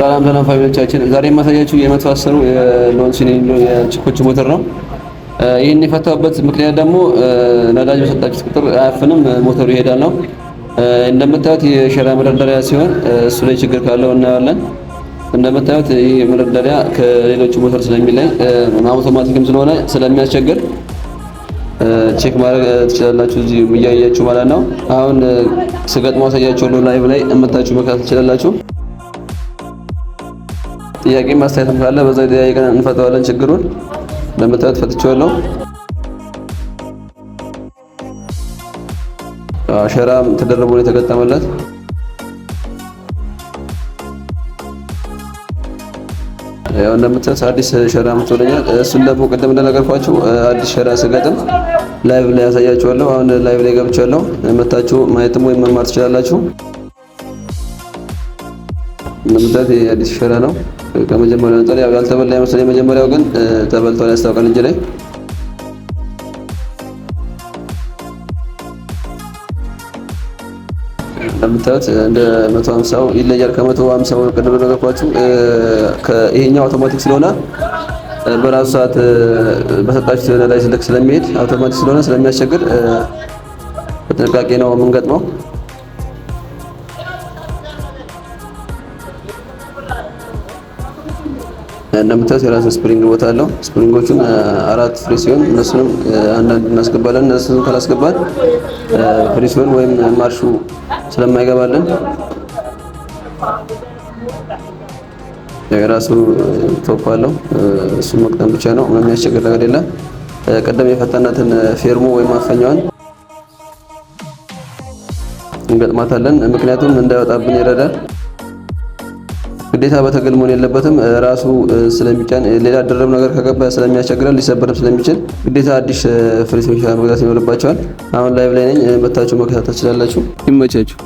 ሰላም ሰላም family ዎቻችን፣ ዛሬ የማሳያችሁ የ110 የሎንሲኒ የቺኮች ሞተር ነው። ይህን የፈታሁበት ምክንያት ደግሞ ነዳጅ በሰጣችሁት ቁጥር አያፍንም፣ ሞተሩ ይሄዳል ነው። እንደምታዩት የሸራ መደርደሪያ ሲሆን እሱ ላይ ችግር ካለው እናየዋለን። እንደምታዩት ይህ መደርደሪያ ከሌሎቹ ሞተር ስለሚለይ አውቶማቲክም ስለሆነ ስለሚያስቸግር check ማድረግ ትችላላችሁ፣ እዚህ እያያችሁ ማለት ነው። አሁን ስገጥሞ አሳያችኋለሁ። Live ላይ እመታችሁ መከታተል ትችላላችሁ። ጥያቄ ማስተያየትም ካለ በዛ ጥያቄ እንፈታዋለን ችግሩን። እንደምታዩት ፈትቼዋለሁ። ሸራም ተደርቦ ነው የተገጠመለት። ያው እንደምታዩት አዲስ ሸራ መጥቶልኛል። እሱን ደግሞ ቅድም እንደነገርኳችሁ አዲስ ሸራ ስገጥም live ላይ ያሳያችኋለሁ። አሁን live ላይ ገብቻለሁ። መታችሁ ማየትም ወይም መማር ትችላላችሁ። እንደምታዩት አዲስ ሸራ ነው። ከመጀመሪያው አንፃር ያው ያልተበላ ይመስላል። የመጀመሪያው ግን ተበልቷል፣ ያስታውቃል እንጂ ላይ። እንደምታዩት እንደ 150 ይለያል። ከ150 ቅድም እንደነገርኳችሁ ይሄኛው አውቶማቲክ ስለሆነ በራሱ ሰዓት በሰጣችሁት ነዳጅ ልክ ስለሚሄድ፣ አውቶማቲክ ስለሆነ ስለሚያስቸግር በጥንቃቄ ነው የምንገጥመው። እንደምታዩት የራሱ spring ቦታ አለው። Spring ኦቹን አራት ፍሬ ሲሆን እነሱንም አንዳንድ እናስገባለን። እነሱን ካላስገባን ፍሬ ሲሆን ወይም ማርሹ ስለማይገባልን የራሱ top አለው። እሱን መቅጠም ብቻ ነው። ምንም የሚያስቸግር ነገር የለም። ቀደም የፈታናትን ፌርሞ ወይም ማፈኛዋን እንገጥማታለን። ምክንያቱም እንዳይወጣብን ይረዳል። ግዴታ በትግል መሆን የለበትም። ራሱ ስለሚጫን ሌላ ድርብ ነገር ከገባ ስለሚያስቸግረን ሊሰበርም ስለሚችል ግዴታ አዲስ ፍሬ መግዛት ይኖርባቸዋል። አሁን live ላይ ነኝ። መታችሁ መከታተል ትችላላችሁ። ይመቻችሁ።